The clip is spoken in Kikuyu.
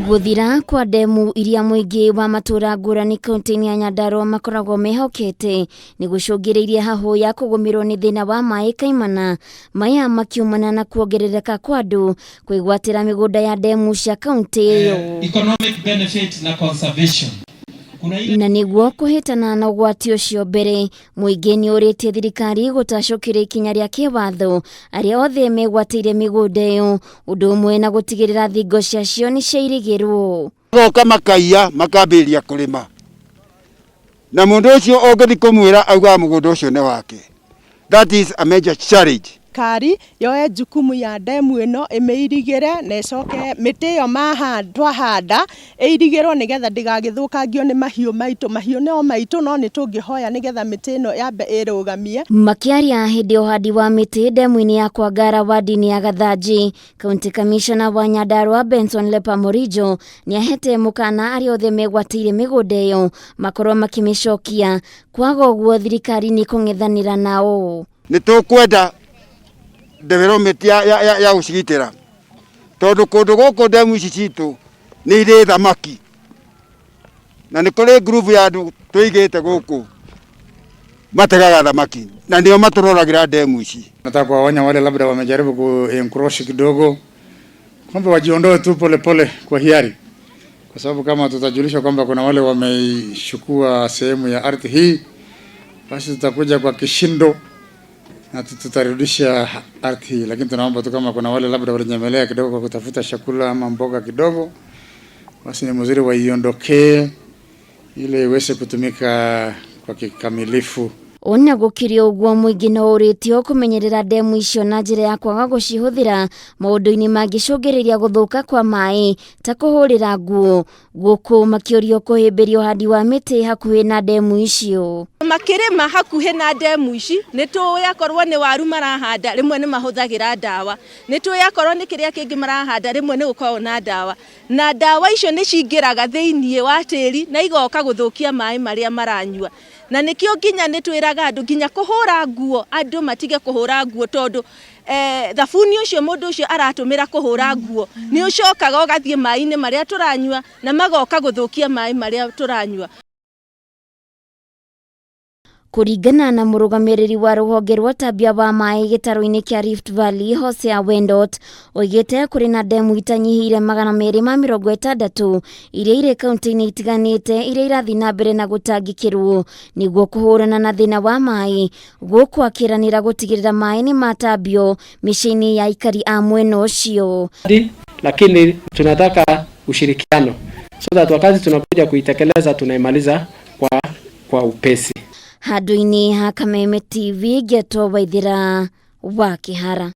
Gũthira kwa ndemu iria mũingĩ wa matũra ngũrani kaunti-inĩ ya Nyandarua makoragwo mehokete nĩ gũcũngĩrĩirie hahũ ya kũgũmĩrwo nĩ thĩna wa maĩ kaimana, maya makiumana na kuongerereka kwa andũ kwĩgwatĩra mĩgũnda ya ndemu cia kaunti ĩyo. Economic benefit na conservation. Kuna ile Na nĩguo kũhĩtana na ũgwati ũcio mbere, mũingĩ nĩ ũrĩtie thirikari gũtacũkĩra ikinya rĩa kĩwatho arĩa othe megwatĩire mĩgũnda ĩyo, ũndũ ũmwe na gũtigĩrĩra thingo ciacio nĩ ciairigĩrwo. Magoka makaiya makambĩrĩria kũrĩma, na mũndũ ũcio ũngĩthiĩ kũmwĩra augaga mũgũnda ũcio nĩ wake. That is a major challenge. Thirikari yoe jukumu ya ndemu ĩno, ĩmĩirigĩre na ĩcoke mĩtĩ ĩyo twahanda ĩirigĩrwo nĩgetha ndĩgagĩthũkangio nĩ mahiũ maitũ. Mahiũ no maitũ, no nĩ tũngĩhoya nĩgetha mĩtĩ ĩno yambe ĩrũgamie. Makĩaria hĩndĩ ya ũhandi wa mĩtĩ ndemu-inĩ ya Kwangara wadi-inĩ ya Gathanji, County Commissioner wa Nyandarua Benson Lepa Morijo nĩ ahete mũkana arĩa othe megwatĩire mĩgũnda ĩyo makorwo makĩmĩcokia, kwaga ũguo thirikari nĩ ĩkũng'ethanĩra nao. Nĩ tũkwenda development ya gũcigitĩra, tondũ kũndũ gũkũ ndemu ici citũ nĩ irĩ thamaki, na nĩ kũrĩ group ya andũ tũigĩte gũkũ mategaga thamaki na nĩo matũroragĩra ndemu ici. Nataka kuwaonya wale labda wamejaribu ku encroach kidogo kwamba wajiondoe tu polepole kwa hiari, kwa sababu kama tutajulishwa kwamba kuna wale wameichukua sehemu ya ardhi hii, basi tutakuja kwa kishindo na tutarudisha ardhi hii. Lakini tunaomba tu kama kuna wale labda walinyemelea kidogo kwa kutafuta chakula ama mboga kidogo, basi ni mzuri waiondokee ili iweze kutumika kwa kikamilifu. Ona gũkĩrĩ ũguo, mũingĩ no ũrĩtio kũmenyerera ndemu icio na njĩra ya kwaga gũcihũthĩra maũndũ-inĩ mangĩcũngĩrĩria gũthũka kwa maĩ ta kũhũrĩra nguo, gũkũ makĩũrio kũhĩmbĩria ũhandi wa mĩtĩ hakuhĩ na ndemu icio. Makĩrĩma hakuhĩ na ndemu ici, nĩ tũĩ akorwo nĩ waru marahanda, rĩmwe nĩ mahũthagĩra ndawa. Nĩ tũĩ akorwo nĩ kĩrĩa kĩngĩ marahanda, rĩmwe nĩ gũkoragwo na ndawa, na ndawa icio nĩ cingĩraga thĩiniĩ wa tĩri na igoka gũthũkia maĩ marĩa maranyua. Na nĩkĩo nginya nĩ twĩraga andũ nginya kũhũra nguo, andũ matige kũhũra nguo, tondũ thabuni ũcio mũndũ ũcio aratũmĩra kũhũra nguo nĩ ũcokaga ũgathiĩ maĩ-inĩ marĩa tũranyua na magoka gũthũkia maĩ marĩa tũranyua. Kũringana na mũrũgamĩrĩri wa rũhonge rwa ũtambia wa maĩ gĩtarũ-inĩ kĩa Rift Valley, Hosea Wendot, oigĩte kũrĩ na ndemu itanyihĩire 260 iria irĩ kaunti-inĩ itiganĩte iria irathiĩ na mbere na gũtangĩkĩrwo nĩguo kũhũrana na thĩna wa maĩ, gũkũ akĩranĩra gũtigĩrĩra maĩ nĩ matambio mĩciĩ-inĩ ya aikari a mwena ũcio. Lakini tunataka ushirikiano so that wakati tunakuja kuitekeleza tunaimaliza kwa upesi. Handũ-inĩ ha Kameme TV, Ngeto Waithĩra wa Kĩhara.